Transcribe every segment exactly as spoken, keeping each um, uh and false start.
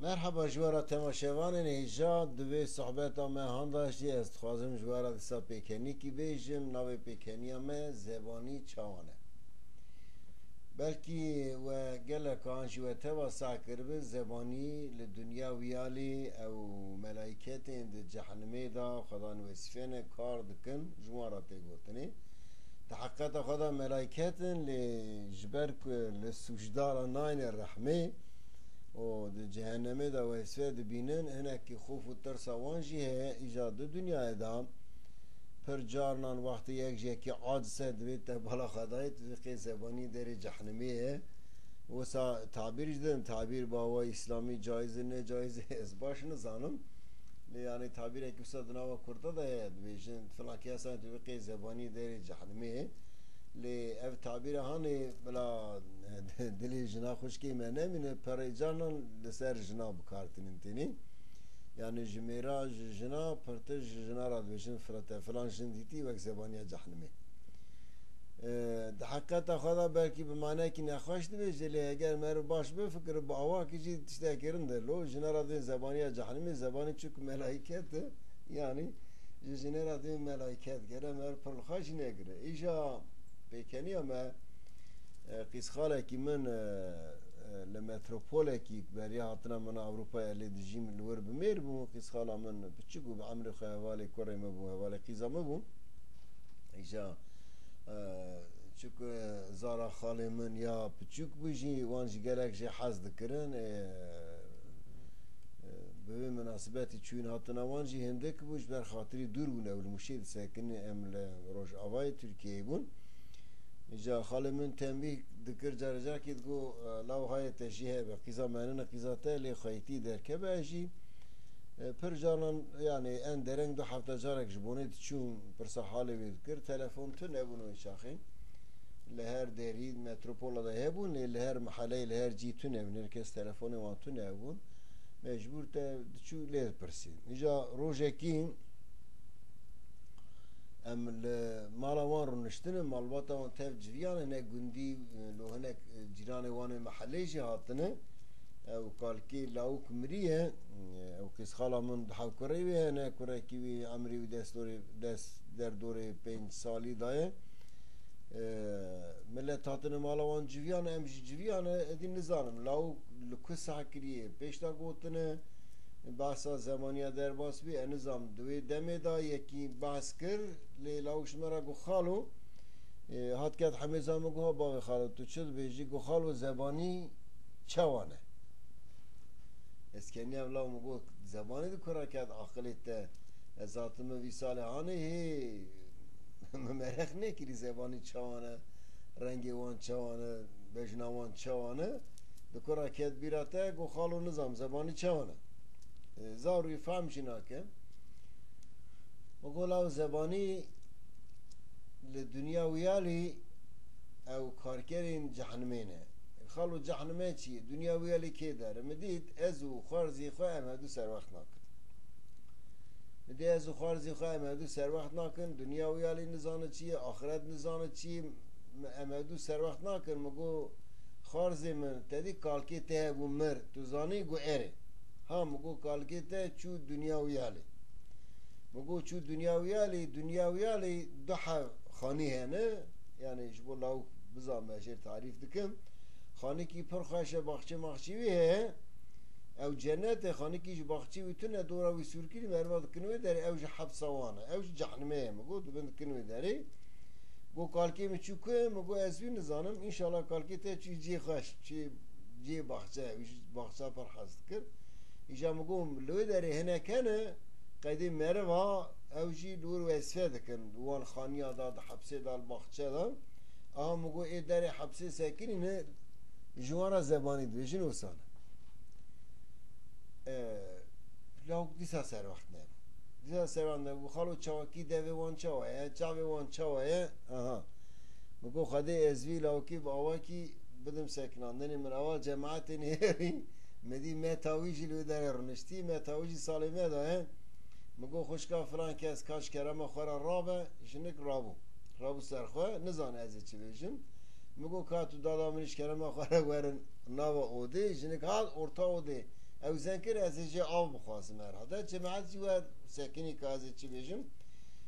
Merheba ji we re temaşevanên hêja, di vê sohbeta me handa jî ez dixwazim ji we re dîsa pêkenîkî bêjim. Navê pêkeniya me Zebanî Çawan e. Belkî we gelek an ji we teva seh kiribe, zebanî li dinya wiyalî ew melayketên di cehnimê de xwedan wesifê ne kar dikin, ji wan re tê gotinê. Di heqeta xwe de melayket in, lê ji ber ku li sûcdara nayne rehmê û di cehennemê de wesifê dibînin, hinekî xof û tirsa wan jî heye. Îja di dinyayê de pir carnan wextê yek ji yekî aciz e, divê te bala xwe dayê, tu dibê qê zebanî derê cehnimê ye. Wisa tabîr jî din, tabîr bi awa îslamî caiz e, ne caiz e, ez baş nizanim. Lê yani tabîrekî wisa di nava Kurda de heye, dibêjin filan kesa tu dibê qê zebanî derê cehnimê ye. Lê ev tabîra hanê bila dilê jina xwişkê me nemîne, perê carnan li ser jina bi kar tînin tênê. Yani ji mêra ji jina pirtir ji jina re dibêjin fila te filan jin dîtî wek zebaniya cehnimê. E, di heqeta xwe de belkî bi manekî nexweş dibêje, lê eger meriv baş bifikire, bi awakî jî tiştekî rind e. Lo jine re dibên zebaniya cehnimê, zebanî çik melayket e, yanî ji jinê re dibên melayket. Gere meriv pir li xwe jî negire. Îja pêkeniya me, e, qîzxalekî min, e, e, li metropolekî beriya hatina min Ewropayê lê dijîm, li wir bi mêr bûm. Qîzxala min piçik bû, bi emrê xwe hevalê kurê min bû, hevalê qîza min bû. Îja, e, çiku zara xalê min ya piçûk bû jî, wan jî gelek jê hez dikirin. E, e, bi vê minasibetî çûyîn hatina wan jî hindik bû, ji ber xatirî dûr bûn, ew li Mûşê disekinin, em li rojavayê Tirkiyeyê bûn. Îja xalê min tembîh dikir, carê carekê digot, e, law hayê te jî hebe, qîza menine qîza te, lê xweytî derkeve, ez jî E, pir caran, yani en dereng du hefte carek ji bonê diçûm, pirsa halê wê dikir. Telefon tune bûn wê çaxê. Li her derî, metropola de hebûn, lê li her meheleyê, li her cî tune bûn. Her kes telefonê wan tune bûn. Mecbûr te diçû lê dipirsî. Îca rojekî em li mala wan rûniştine, malbata wan tev civiyane, hinek gundî, lo hinek, e, cîranê wan ê mehelê jî hatine. Ew kalkê lawik miriye. Ew qîzxala min du hev kurê wî hene, kurekî wî emrî wî dest dorê, dest derdorê pênc salî daye. E, Millet hatine mala wan civiyane, em jî civiyane, edî nizanim. Lawik li ku seh kiriye, pêşta gotine, behsa zemaniya derbas bî, e, nizam di wê demê de yekî behs kir, lê lawik ji me re got, "Xalo," e, hat ket hemêza min got, "Ha bavê xalo, tu çi dibêjî?" Got, "Xalo, zebanî çawan e?" Ez keniya law min got, "Zebanî di kura ket aqilê te? Ez hatime vî salê hanê hê, min mereq nekirî zebanî çawan e, rengê wan çawan e, bejna wan çawan e?" Di kura ket bîra te, got, "Xalo, nizam zebanî çawan e." E, zarû fehm jî nake. Min got, "Law zebanî li dinya wiyalî ew karkerên cehnimê ne." "Xalo, cehnime çi ye? Dinya wiyalî kê der e?" Min dît ez û xwarzî xwe em hevdu serwext nakin. Min dî ez û xwarzî xwe em hevdu serwext nakin. Dinya wiyalî nizane çi ye, axiret nizane çi ye, em hevdu serwext nakin. Min got, "Xwarzê min, te dî kalkê te hebû mir, tu zanî?" Got, "Erê." "Ha," min got, "kalkê te çû dinya wiyalî." Min got, "Çû dinya wiyalî, dinya wiyalî du hev xanî hene." Yani ji bo lawik bizanbe, ez jê tarîf dikim. Xanîkî pir xweş e, baxçe maxçe wî heye. Ew cennet e, xanîkî ji baxçe wî tune, dora wî sûrkirî, meriva dikin wê derê, ew ji hepsa wan e, ew ji cehnimê ye. Min got, dibin dikin wê derê. Got, "Kalkê min çû ku ye?" Min got, "Ez wî nizanim, înşallah kalkê te çû cihê xweş, çû cihê baxçe, wî ji baxça pir hez dikir." Îja min got, "Li wê derê hinek hene, qeydê meriva, ew jî li wir wezîfe dikin, wan xaniya da, di hepsê da, li baxçe da." Aha min got, "Ê derê hepsê sekinîne, ji wan re zebanî dibêjin, wisa ne." E, lawik dîsa serwext nebû. Dîsa serwext nebû. "Xalo, çawakî devê wan çawa ye? Çavê wan çawa ye?" Aha. Min got, "Xwedê ez vî lawikî bi awakî bidim sekinandinê." Min ava cemaetê nêrî. Min dî meta wî jî li wê derê rûniştî. Meta wî jî salê me de ye. Min got, "Xwişka filan kes, ka ji kerema xwe re rabe." Jinik rabû. Rabû ser xwe. Nizane ez ê çi bêjim. Min got, "Ka tu dada min ji kerema xwe re werin nava odê." Jinik hat orta odê. Ew zen kir, ez ê jê av bixwazim herhalde. Cemaet jî wer sekinî ka ez ê çi bêjim.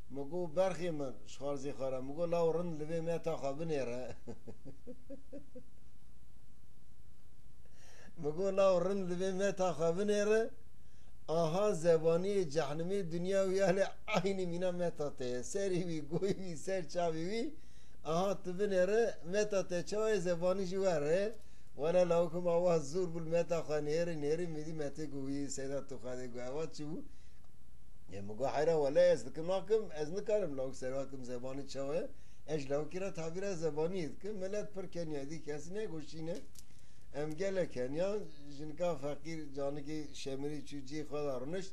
Min got, berxê min, ji xwarzê xwe re. Min got, law rind li vê meta xwe binêre. Min got, law rind li vê meta xwe binêre. Aha zebaniyê cehnimê, dinya wî ya lê eynî mîna meta te ye. Serê wî, goyê wî, ser çavê wî. Aha tu binêre, meta te çawa ye, zebanî jî were. Wele lawik hima wa zor bû li meta xwe nêrî, nêrî, min dî metê ku wî seyda tu xwedê ku ewa çi bû? Ê, min got, heyra wele ez dikim nakim, ez nikarim lawik serva kim zebanî çawa ye. Ez ji lawikî re tabîra zebanî dikim. Milet pir keniya dî, kesî negoşîne. Em gelek keniya, jinika feqîr canikê şemirî çû cihê xwe de rûnişt.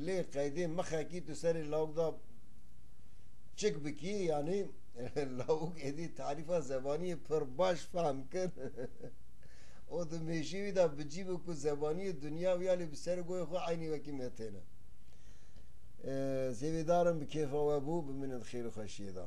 Lê qeydê mixekî tu serê lawik da çik bikî, yanî lawik êdî tarîfa zebaniyê pir baş fehm kir. Û di mêşê wî de bi cî bû ku zebaniyê dinya wî ya lê bi ser goyê xwe eynî wekî me têne. Ee, zêvêdarim bi kêfa we bû, bimînin xêr û xweşiyê de.